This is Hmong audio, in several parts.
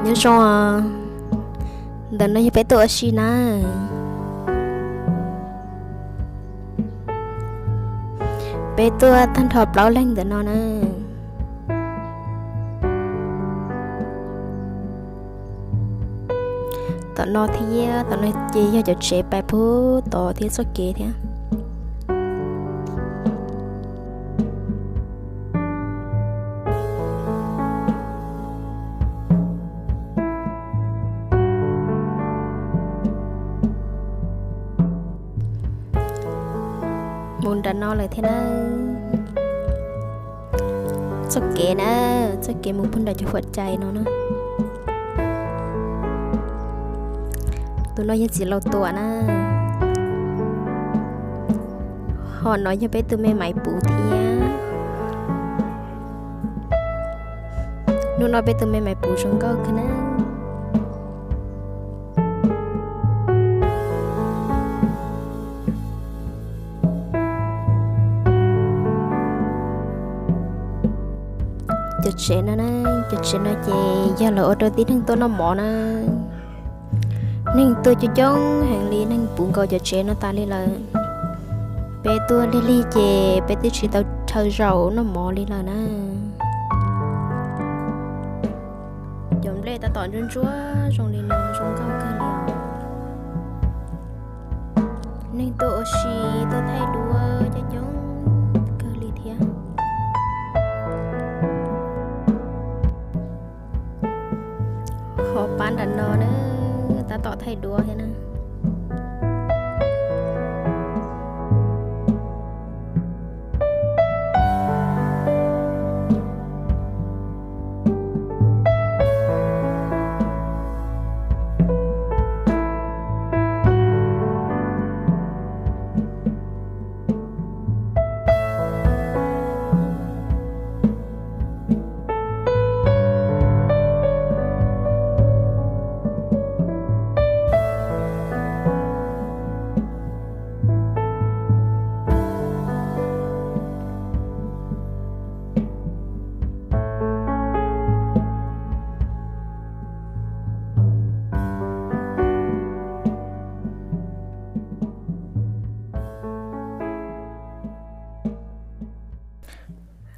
Nyob zoo, ntawm no yog peb tuaj ua si na. Peb tuaj tag nrho plaub leeg ntawm no na. Tom no thiab, tom no ces yog cov tsev pais puag tod thiab txoj kev thiab. Mus nram no lawm thiab na. Txoj kev na, txoj kev mus puag nram cov huam cai no na. Tus no yog txiv laus Tuam na. Ho no yog peb tus me Maiv Puv thiab. Hnub no peb tus me Maiv Puv zoo nkauj kawg na. Cov tsev no na, cov tsev no ces yog lawv ua rau tib neeg tuaj noj mov na. Neeg tuaj coob coob heev li, neeg puv nkaus cov tsev no tas li lawm. Peb tuaj lig lig ces peb twb tsis tau chaw zaum noj mov li lawm na. Cov nplej tab tom ntsuab ntsuab zoo li no zoo nkauj kawg li os. Neeg tuaj ua si tuaj thaij duab coob coob kawg li thiab. Ho pab nram no na, tab tom thaij duab thiab na.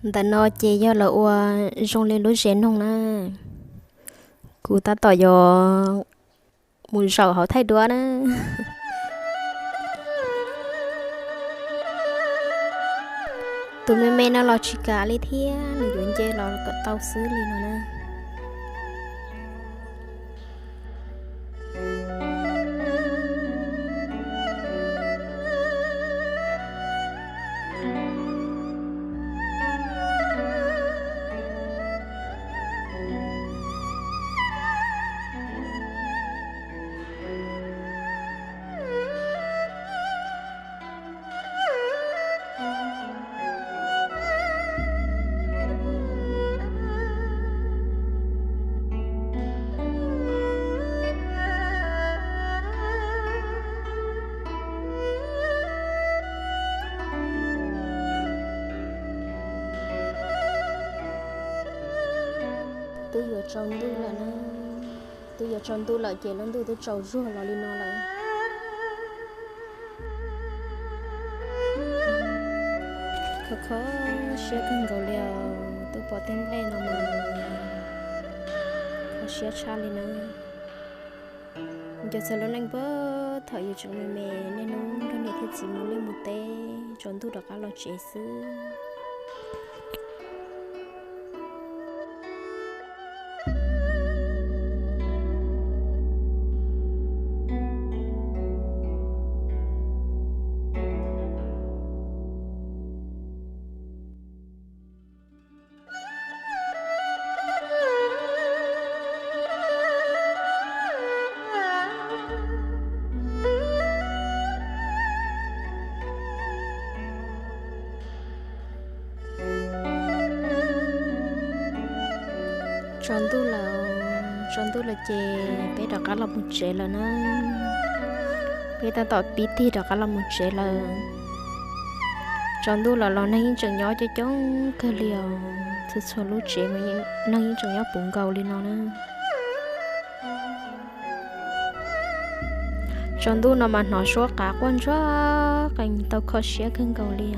Ntawm no ces yog lawv ua zoo li lub zes noog na. Kuv tab tom yuav mus zaum hauv thaij duab na. Tus me me no los tsis kam li thiab, nws yuav nce los kom tau xwb li no na. Twb yuav tsaus ntuj lawm na, twb yuav tsaus ntuj lawm ces lub ntuj twb tsaus zuag los li no lawm. Kho kho siab kawg nkaus li os, tuaj pom tej nplej no mas kho siab tshaj li na. Nco txog lub neej puag thaum yus tseem me me, niaj hnub nrog niam thiab txiv mus liaj mus teb, tsaus ntuj rov qab los tsev xwb. Tsaus ntuj lawm, tsaus ntuj lawm ces peb rov qab los mus tsev lawm na. Peb tab tom pib tig rov qab los mus tsev lawm. Tsaus ntuj lawm los neeg yeej tseem nyob coob coob kawg li os, txhua txhua lub tsev mas neeg yeej tseem nyob puv nkaus li no na. Tsaus ntuj no mas hnov suab qav quaj ntsuag qees tau kho siab kawg nkaus li.